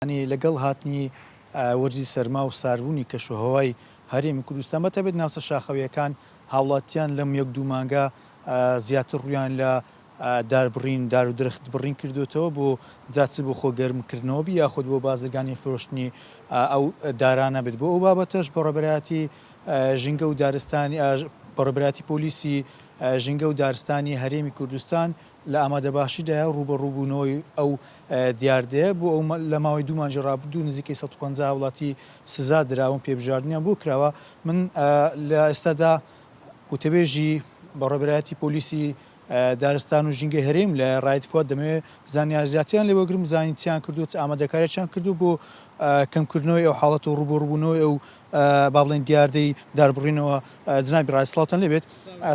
یانی لەگەڵ هاتنی وەرزی سەرما و ساردبوونی کەشوهەوای هەرێمی کوردستان بەتایبەت ناوچە شاخەوییەکان هاوڵاتیان لەم یەک دوو مانگە زیاتر ڕوویان لە داربڕین دار و درەخت بڕین کردوێتەوە بۆ جا چ بۆ خۆ گەرمکردنەوە بی یاخود بۆ بازرگانی فرۆشتنی ئەو دارانە بێت بۆ ئەو بابەتەش بەڕێوەبەرایەتی ژینگە و دارستانی بەڕێوەبەرایەتی پۆلیسی ژینگە و دارستانی هەرێمی کوردستان لە ئامادەباشیدایە ڕووبەڕووبوونەوەی ئەو دیاردەیە بۆ ئەو لە ماوەی دوو مانگی ڕابردوو نزیکەی 150 هاوڵاتی سزا دراون پێبژاردنیان بۆ کراوە من لە ئێستادا وتەبێژی بەڕێوەبەرایەتی پۆلیسی دارستان و ژینگەی هەرێم لە ڕایت فواد دەمەوێت زانیاری زیاتریان لێ وەرگرم بزانین چیان کردووە چ ئامادەکارییان کردووە بۆ کەمکردنەوەی ئەو حاڵەت و ڕووبەڕووبوونەوەی ئەو با بڵێین دیاردەی داربڕینەوە. جنابی ڕایت سڵاوتان لێ بێت.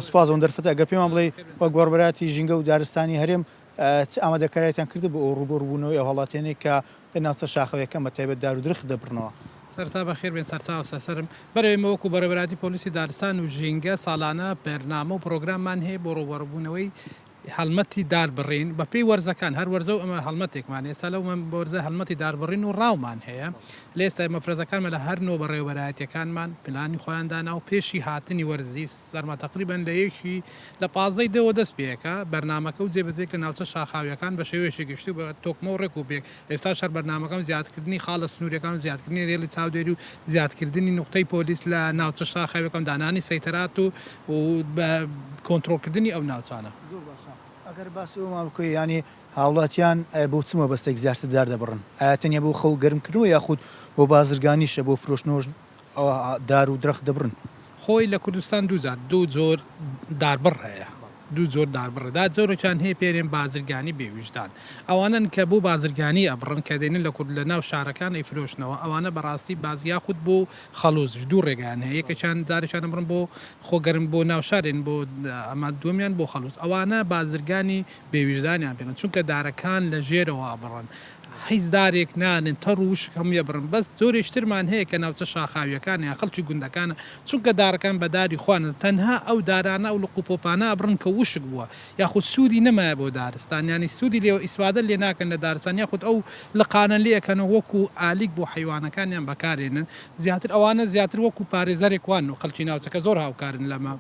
سوپاس ئەو دەرفەتە ئەگەر پێمان بڵێی وەک بەڕێوەبەرایەتی ژینگە و دارستانی هەرێم چ ئامادەکارییەکتان کردووە بۆ ئەو ڕووبەڕووبوونەوەی ئەو هاوڵاتیانەی کە لە ناوچە شاخەوییەکان بە تایبەت دار و درەخت دەبڕنەوە؟ سەرەتا بەخێر بێن سەرچاو سەرسەرم. بەرێ ئێمە وەکو بەڕێوەبەرایەتی پۆلیسی دارستان و ژینگە ساڵانە بەرنامە و پڕۆگراممان هەیە بۆ ڕووبەڕووبوونەوەی هەڵمەتی دار بڕین بە پێی وەرزەکان هەر وەرزە و ئەمە هەڵمەتێکمان ئێستا لەو وەرزە هەڵمەتی دار بڕین و ڕاومان هەیە لە ئێستا مەفرەزەکانمان لە هەر نۆ بەڕێوەبەرایەتیەکانمان پلانی خۆیان دانا و پێشی هاتنی وەرزی سەرما تەقریبەن لە یەکی لە پازدەی دەوە دەست پێ ئەکا بەرنامەکە و جێبەجێ لە ناوچە شاخاویەکان بە شێوەیەکی گشتی و بە تۆکمە و ڕێک و پێک ئێستاش هەر بەرنامەکەم زیادکردنی خاڵە سنووریەکان و زیادکردنی رێڵی چاودێری و زیادکردنی نوقتەی پۆلیس لە ناوچە شاخاویەکان دانانی سەیتەرات و و بە کۆنترۆڵکردنی ئەو ناوچانە. زۆر باشە ئەگەر باسی ئەوەمان بکەی یانی هاوڵاتیان بۆ چ مەبەستێک زیاتر دار دەبڕن ئایا تەنیا بۆ خەو گەرمکردنەوە یاخود بۆ بازرگانیشە بۆ فرۆشتنەوەش دار و درەخت دەبڕن؟ خۆی لە کوردستان دووجار دوو جۆر داربڕ هەیە دوو جۆر داربڕ دا جۆرێکیان هەیە پێرێن بازرگانی بێ ویژدان ئەوانەن کە بۆ بازرگانی ئەبڕن کە دێنن لە کورد لە ناو شارەکان ئەیفرۆشنەوە ئەوانە بەڕاستی باز یاخود بۆ خەڵوزیش دوو ڕێگایان هەیە یەکێکیان جارێکیان ئەبڕن بۆ خۆ گەرم بۆ ناو شارێن بۆ ئەمە دووەمیان بۆ خەڵوز ئەوانە بازرگانی بێ ویژدانیان پێ چونکە دارەکان لە ژێرەوە ئەبڕن هیچ دارێک نانن تەڕ و وشک هەمووی ئەبڕن بەس جۆرێکی ترمان هەیە کە ناوچە شاخاویەکانە یان خەڵکی گوندەکانە چونکە دارەکان بە داری خوانە تەنها ئەو دارانە ئەو لق و پۆپانە ئەبڕن کە وشک بووە یاخود سوودی نەمایە بۆ دارستان یانی سوودی لێ ئیسفادە لێ ناکەن لە دارستان یاخود ئەو لقانە لێ ئەکەنەوە وەکو ئالیک بۆ حەیوانەکانیان بەکارێنن زیاتر ئەوانە زیاتر وەکو پارێزەرێک وان و خەڵکی ناوچەکە زۆر هاوکارن لەمە.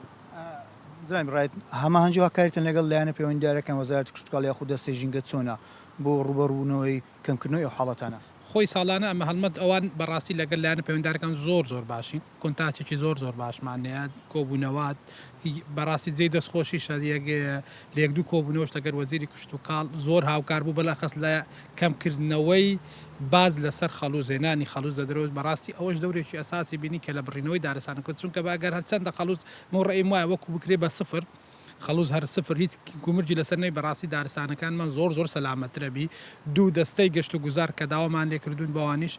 جنابی ڕائید هەماهەنگی و هاکاریتان لەگەڵ لایەنە پەیوەندیدارەکان وەزارەتی کشتوکاڵ یاخود دەستەی ژینگە چۆنە بۆ ڕووبەڕووبوونەوەی کەمکردنەوەی ئەو حاڵەتانە؟ خۆی ساڵانە ئەمە هەڵمەت ئەوان بەڕاستی لەگەل لایەنە پەیوەندارەکان زۆر زۆر باشین کۆنتاکێکی زۆر زۆر باشمان هەیە کۆبوونەوە بەڕاستی جێی دەست خۆشیشە یەک لە یەک دوو کۆبوونەوەش لەگەر وەزیری کشتوکاڵ زۆر هاوکار بوو بەلاخەس لە کەمکردنەوەی باج لەسەر خەڵوز هێنانی خەڵوز لە دەرەوە بەڕاستی ئەوەش دەورێکی ئەساسی بینی کە لە بڕینەوەی دارستانەکە چونکە بە ئەگەر هەرچەندە خەڵوز من ڕەئیم وایە وەکو بکرێ بە سفر خەڵوز هەر سفر هیچ گومرگی لەسەر نەبی بەڕاستی دارستانەکانمان زۆر زۆر سەلامەترە بی دوو دەستەی گەشت و گوزار کە داوامان لێ کردوون بەوانیش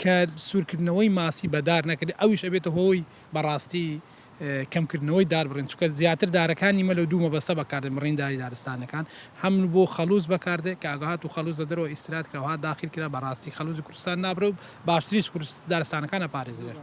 کە سوورکردنەوەی ماسی بە دار نەکرێ ئەویش ئەبێتە هۆی بەڕاستی کەمکردنەوەی دار بڕین چونکە زیاتر دارەکانی مە لەو دوو مەبەستە بەکاردێن بڕین داری دارستانەکان هەم بۆ خەڵوز بەکاردێ کە ئەگە هاتوو خەڵوز لە دەرەوە ئیستراد کرا و هات داخیل کرا بەڕاستی خەڵوزی کوردستان نابرێ و باشتریش دارستانەکان ئەپارێزرێن.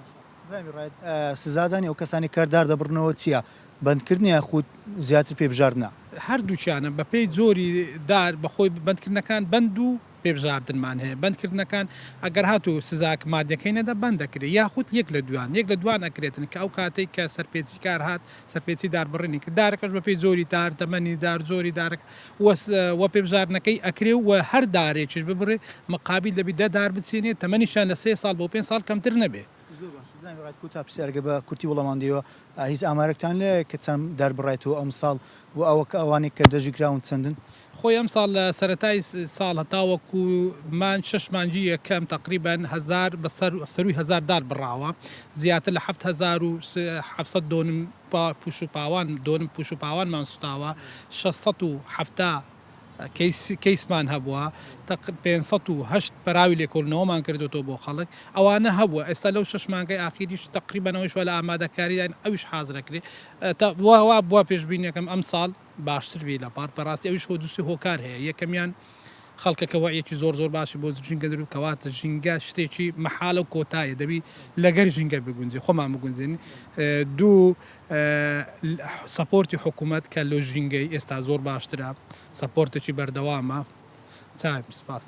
زامی ڕایت، سزادانی ئەو کەسانەی کە دار دەبڕنەوە چییە؟ بەندکردنە یاخود زیاتر پێبژاردنە؟ هەردووکیانە، بەپێی جۆری دار بەخۆی بەندکردنەکان بەند و پێبژاردنمان هەیە، بەندکردنەکان ئەگەر هاتوو سزاک مادیەکەی نەدا بەند دەکرێت یاخود یەک لە دوان یەک لە دوان ئەکرێتن کە ئەو کاتەی کە سەرپێچیکار هات سەرپێچی داربڕینی کرد دارەکەش بەپێی جۆری دار تەمەنی دار جۆری دارەکە وە وە پێبژاردنەکەی ئەکرێ و هەر دارێکیش ببڕێ مقابیل دەبی دە دار بچێنێ تەمەنیشیان لە سێ ساڵ بۆ پێنج ساڵ کەمتر نەبێ. زۆر باشە جەنابی ڕائید کۆتا پرسیارەکە بە کورتی وەڵامان دەیەوە هیچ ئامارێکتان لایە کە چەند دار بڕایتەوە ئەمساڵ و ئەوە کە ئەوانەی کە دەستگیرکراون چەندن؟ خۆی ئەمساڵ لە سەرەتای ساڵ هەتاوەکو مانگ شەش مانگی یەکەم تەقریبەن هەزار بەسەر سەرووی هەزار دار بڕاوە زیاتر لە 7700 دۆنم پوش و پاوان دۆنم پوش و پاوانمان سوتاوە 670 کەیس کەیسمان هەبووە تەق 508 پەراوی لێکۆڵینەوەمان کردۆتەوە بۆ خەڵک ئەوانە هەبووە ئێستا لەو شەش مانگەی ئاخیریش تەقریبەن ئەوەیش وا لە ئامادەکاریداین ئەویش حازرەکرێ تا وا وا وا پێشبینیەکەم ئەمساڵ باشتر بی لە پار بەڕاستی ئەویش هۆ دوو سێ هۆکار هەیە یەکەمیان خەڵکەکە وەعیەکی زۆر زۆر باشی بۆ ژینگە دروست کەواتە ژینگە شتێکی مەحالە و کۆتایە دەبی لەگەر ژینگە بگونجێ خۆمان بگونجێنین دوو سەپۆرتی حکوومەت کە لۆ ژینگەی ئێستا زۆر باشترە سەپۆرتێکی بەردەوامە چاوم سپاس.